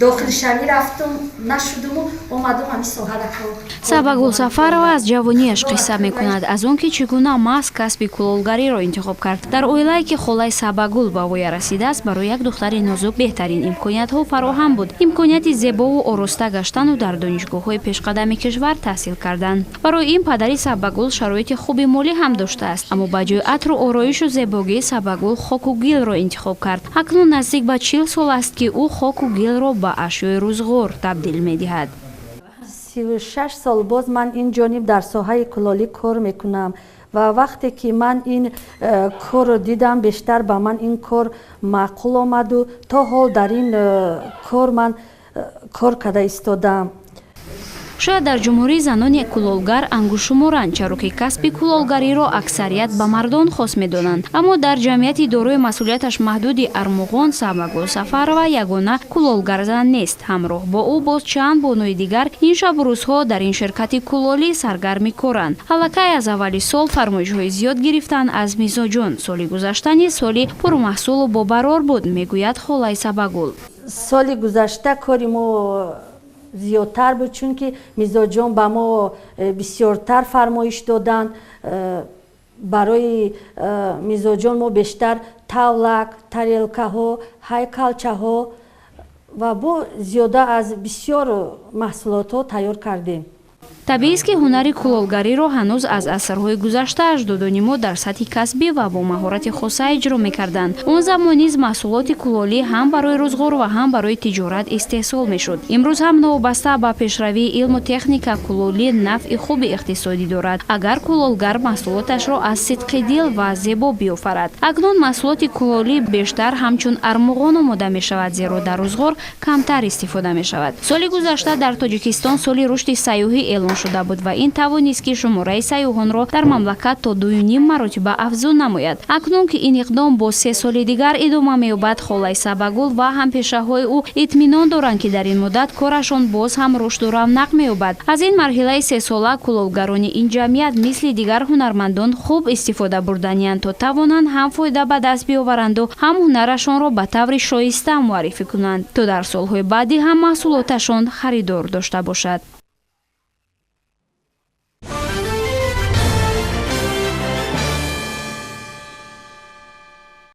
Дохилшавӣ рафтум, нашудуму омадум ҳамин соҳада кор. Сабагул Сафарова аз ҷавониаш қисса мекунад, аз он ки чӣ гуна маҳз касби кулолгариро интихоб кард. Дар оилае, ки холаи Сабагул ба воя расидааст, барои як духтари нозук беҳтарин имкониятҳо фароҳам буд: имконияти зебову ороста гаштану дар донишгоҳҳои пешқадами кишвар таҳсил кардан. Барои ин падари Сабагул шароити хуби молӣ ҳам доштааст, аммо ба ҷои атру ороишу зебогӣ Сабагул хоку гилро интихоб кард. Акнун наздик ба 40 сол аст, ки ӯ хоку гилро ба ашёи рӯзғор табдил медиҳад. 36 сол боз ман ин ҷониб дар соҳаи кулолӣ кор мекунам ва вақте ки ман ин корро дидам, бештар ба ман ин кор маъқул омаду то ҳол дар ин кор ман кор карда истодам. Шояд дар ҷумҳурӣ занони кулолгар ангуштшуморанд, чаро ки касби кулолгариро аксарият ба мардон хос медонанд. Аммо дар ҷамъияти дорои масъулияташ маҳдуди «Армуғон» Сабагул Сафарова ягона кулолгарзан нест. Ҳамроҳ бо ӯ боз чанд бонуи дигар ин шабу рӯзҳо дар ин ширкати кулолӣ саргарми коранд. Аллакай аз аввали сол фармоишҳои зиёд гирифтанд аз мизоҷон. Соли гузашта низ соли пурмаҳсулу бобарор буд, мегӯяд холаи Сабагул. Соли гузашта кори мо зиёдтар буд, чунки мизоҷон ба мо бисёртар фармоиш доданд. Барои мизоҷон мо бештар тавлак, тарелкаҳо, ҳайкалчаҳо ва бо зиёда аз бисёр маҳсулотҳо тайёр кардем. Табиист, ки ҳунари кулолгариро ҳанӯз аз асрҳои гузашта аҷдодони мо дар сатҳи касбӣ ва бо маҳорати хоса иҷро мекарданд. Он замон низ маҳсулоти кулолӣ ҳам барои рӯзғор ва ҳам барои тиҷорат истеҳсол мешуд. Имрӯз ҳам, новобаста ба пешравии илму техника, кулолӣ нафъи хуби иқтисодӣ дорад, агар кулолгар маҳсулоташро аз сидқи дил ва зебо биёфарад. Акнун маҳсулоти кулолӣ бештар ҳамчун армуғон омода мешавад, зеро дар рӯзғор камтар истифода мешавад. Соли гузашта дар Тоҷикистон соли рушди сайёҳӣ эълон шуда буд ва ин тавонист, ки шумораи сайёҳонро дар мамлакат то 2,5 маротиба афзун намояд. Акнун ки ин иқдом боз 3 соли дигар идома меёбад, холаи Сабагул ва ҳампешаҳои ӯ итминон доранд, ки дар ин муддат корашон боз ҳам рушду равнақ меёбад. Аз ин марҳилаи сесола кулолгарони ин ҷамъият мисли дигар ҳунармандон хуб истифода бурданиянд, то тавонанд ҳам фоида ба даст биёваранду ҳам ҳунарашонро ба таври шоиста муаррифӣ кунанд, то дар солҳои баъдӣ ҳам маҳсулоташон харидор дошта бошад.